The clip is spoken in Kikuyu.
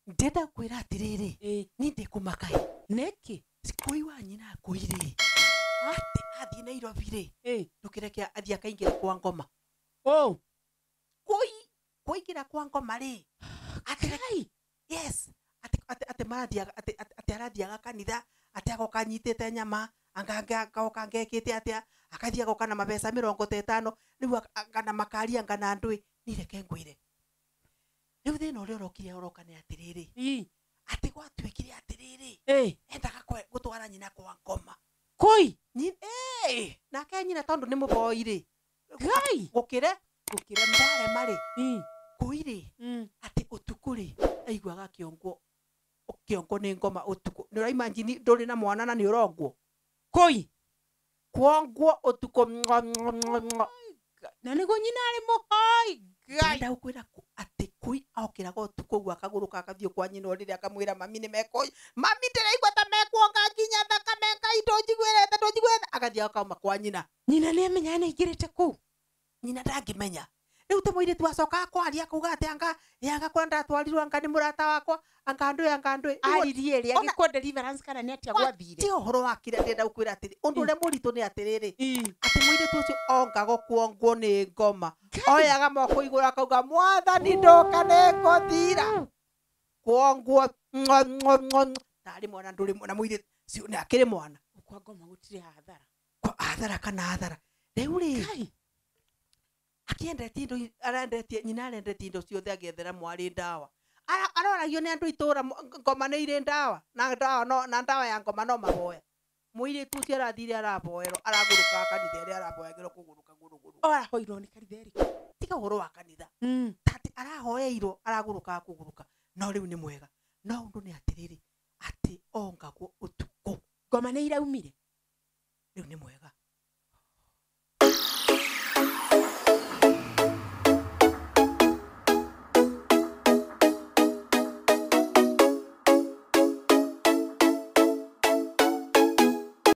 Ndĩrenda kwĩra atĩrĩrĩ, niĩ ndĩkũmaka ĩ. Nĩkĩ? Kũi wa nyina kũi rĩ, atĩ athiĩ Nairobi rĩ, ndũkĩreke athiĩ akaingĩra kwa ngoma. Oh. Kũi kũingĩra kwa ngoma rĩ, atĩ Kai. Yes, atĩ marathiaga atĩ arathiaga kanitha, atĩ agoka anyitĩte nyama, anga agoka ngekĩte atĩa, akathiĩ agoka na mabeca 50 rĩu, anga na makari, anga na ndũĩ. Niĩ reke ngwĩre, rĩu thĩna ũrĩa ũrokire ũroka nĩ atĩrĩrĩ, atĩ gwatuĩkire atĩrĩrĩ, endaga gũtwara nyina kwa ngoma. Kũi. Nake nyina tondũ nĩ mũboi rĩ, Kai. gũkĩre Gũkĩra. ndarema rĩ, kũi rĩ, atĩ ũtukũ rĩ, aiguaga kĩongo, kĩongo nĩ ngoma ũtukũ. Nĩ ũraimagine ndũrĩ na mwana na nĩ ũrongwo? Kũi. Kuongwo ũtukũ, ngo, ngo, ngo, ngo. Na nĩguo nyina arĩ mũhoi. Ngai. Ndĩrenda gũkwĩra atĩ kũi okĩraga ũtukũ ũguo, akagũrũka, akathiĩ kwa nyina ũrĩrĩ, akamwĩra, "Mami, nĩ mekũ, mami, ndĩraigua ta mekuonga nginya thakame. Ngai, ndũnjiguĩrĩte, ndũnjiguĩrĩte." Agathiĩ akauma kwa nyina. Nyina nĩ amenyaga nĩ aingĩrĩte kũu? Nyina ndangĩmenya. Rĩu ta mũirĩtu acokaga kwaria akauga atĩ anga ĩ, anga kũrĩa ndatwarirwo, anga nĩ mũrata wakwa, anga ndũĩ, anga ndũĩ. Rĩu Aririe ĩrĩ agĩkwo deliverance kana nĩ atĩa gwathire? Ti ũhoro wa kĩrĩa ndĩrenda gũkwĩra, atĩrĩ, ũndũ ũrĩa mũritũ nĩ atĩrĩrĩ, atĩ mũirĩtu ũcio ongagwo kuongwo nĩ ngoma, oyaga moko igũrũ akauga, "Mwathani, ndoka nĩ ngũthira kuongwo ngo, ngo, ngo, ngo." Tarĩ mwana, ndũrĩ na mũirĩtu cio nĩ akĩrĩ mwana. Kwa ngoma gũtirĩ hathara. Kwa athara kana athara rĩu rĩ, Kai. akĩendetie indo, arendetie nyina, arendetie indo ciothe agĩethera mwarĩ ndawa. Aroragio nĩ andũ itũra, ngoma nĩ irĩ ndawa, na ndawa no, na ndawa ya ngoma no mahoya. Mũirĩtu ũcio arathire araboerwo, aragũrũkaga kanitha ĩrĩa araboyagĩrwo kũgũrũka gũrũgũrũ. Arahoirwo nĩ kanitha ĩrĩkũ? Tiga ũhoro wa kanitha, tati arahoeirwo, aragũrũkaga kũgũrũka, no rĩu nĩ mwega. No ũndũ nĩ atĩrĩrĩ, atĩ ongagwo ũtukũ. Ngoma nĩ iraumire. Rĩu nĩ